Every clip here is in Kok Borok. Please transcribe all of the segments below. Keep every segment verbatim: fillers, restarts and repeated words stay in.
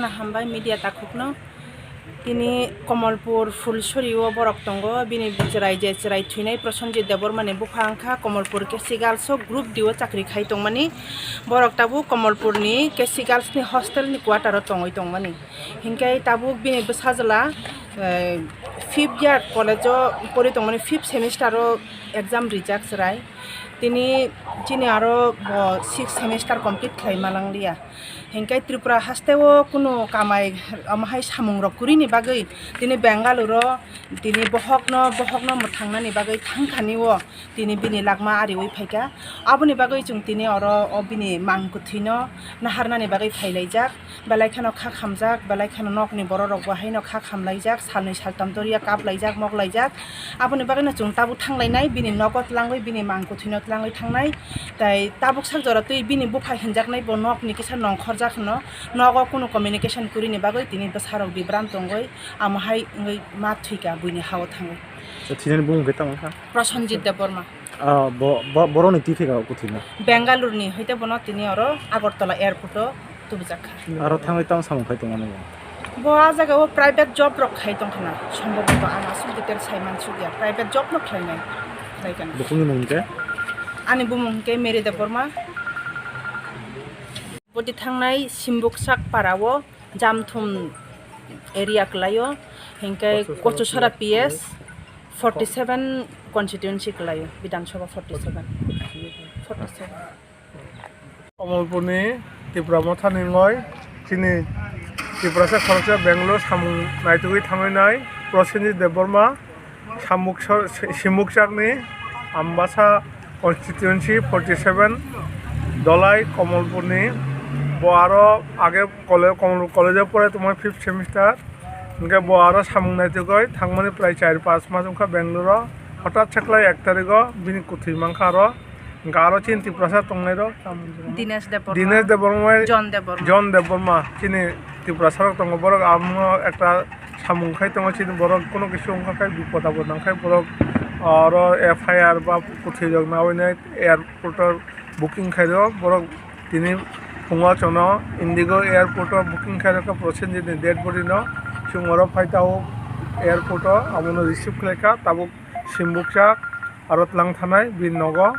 Hambai media takhukno. Tini Komolpur Phulsuri o borok tongo, bini chwrai je chwrai thwinai Prosenjit Debbarma ni bupha wngkha, Komolpur K C Girls o Group D o chakri khai tongmani. Borok tabuk Komolpur ni K C Girls ni hostel ni quarter o tongwi tongmani. Hinkhe tabuk bini bwsajwla, eh, fifth year college o pori tongmani, fifth semester o exam rijak chwrai. Tini chini aro bo sixth semester complete khlai malang liya. Hinkhe Tripura haste o kunu kamai omo hai samung rok kwrwini bagwi tini Bengaluru o tini bohokno, bohokno mwthangnani bagwi thangkhani o tini bini lakma ariwi phaikha. Aboni bagwi chwng tini oro o bini mang kwthwino naharnani bagwi phailaijak. Belai kheno kha khamjak, belai kheno nokni borok rok bo haino kha khamlaijak, salnwi saltam doriya kaplaijak, moklaijak. Aboni bagwino chwng tabuk thanglainai, bini nogo twlangwi, bini mang kwthwino twlangwi thangnai. Tai tabuk sak jora twi bini bupha hinjaknai bo nokni kisa nongkhorjak hwno, nogo kunu communication kwrwini bagwi tini bwsarok bibran tongwi amo hai wngwi ma thwikha buini ha-o thangwi. Thinani bumung khe tamo kha? Prosenjit Debbarma. Ah, bo, bo, borokni twi thwikha kwthwima? Bengaluru ni, hwite bono tini oro Agartala airport o tubujak kha. Aro thangwi tamo samung khai tongmani bo? Bo a jaga o private job rok khai tong khna, sombhoboto ang aswk detail sai mansukya, private job no khlainai, khlai kha. Bukhukni mung khe? Ani bumung khe Mary Debbarma. Boti thangnai Simbuksak para o Jamthum area kwlaio, hinkhe Kochusara P S, forty seven constituency kwlaio, Bidhan Sabha forty seven, forty seven. Komolpurni Tipra Mothani wngoi chini Tiprasa khoroksa Bangalore samung naitugwi thangwi nai Prosenjit Debbarma. Samuk so-, si-, Simukchakni Ambasa constituency forty seven Dolai Komolpurni. Bo aro age kole-, Komol-, college-o pore tongmani fifth semester. Hingke bo aro samung naitugoi thangmani prai char pas mas wngkha Bangalore-o. Hothat se kwlai ek tarigo bini kwthwi mankha aro. Hingke aro chini Tiprasa tongnairok. Dinesh Debbarma. Dinesh Debbarma. John Debbarma. John Debbarma. Chini Tiprasa rok tongo, borok amo ekta samung khai tongo, chini borok kono kisa wngkha khe bipod apod nang khai borok oro F I R ba kwthwi rok nawi nai airport o booking khai rw borok tini phungo chwngno Indigo airport o booking khai rw kha Prosenjit ni dead body no chwng oro phai tongo airport o abono receive khlai kha tabuk Simbukchak aro tlang thanai bini nogo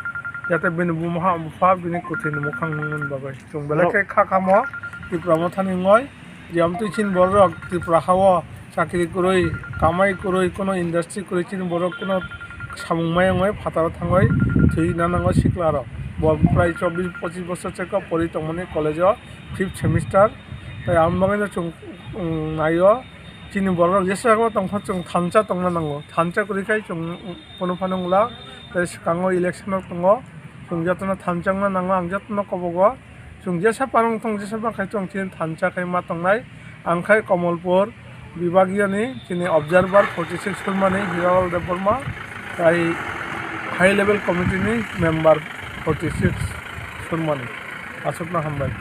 jate bini buma bupha bini kwthwi ni mwkhang nuknani bagwi chwng belai khe kha kamo Tipra Mothani wngoi. Je amtwi chini borok Tripura ha-o chakri kwrwi, kamai kwrwi, kono industry kwrwi, chini borok kono samung maya wngwi phataro thangwi thwi na nango sikla rok. Bo prai chobbish pochish bosor chekha pori tongmani college o fifth semester. Tai ang bagwino chwng, um, naio chini borok rok jesa tongkha chwng thansa tongna nango. Thansa kwrwi khai chwng, um, kono phano wngla. Tai swkango election rok tongo. Chwng jotono thansa wngna nango, ang jotono kobogo. Chwng jesa panung thung, jesa bang khai chwng chini thansa khai ma tongnai. Ang khai Komolpur Bibagiyani chini Observer forty six Surmani Hiralal Debbarma, tai High Level Committee ni member forty six Surmani. Aswkno hambai.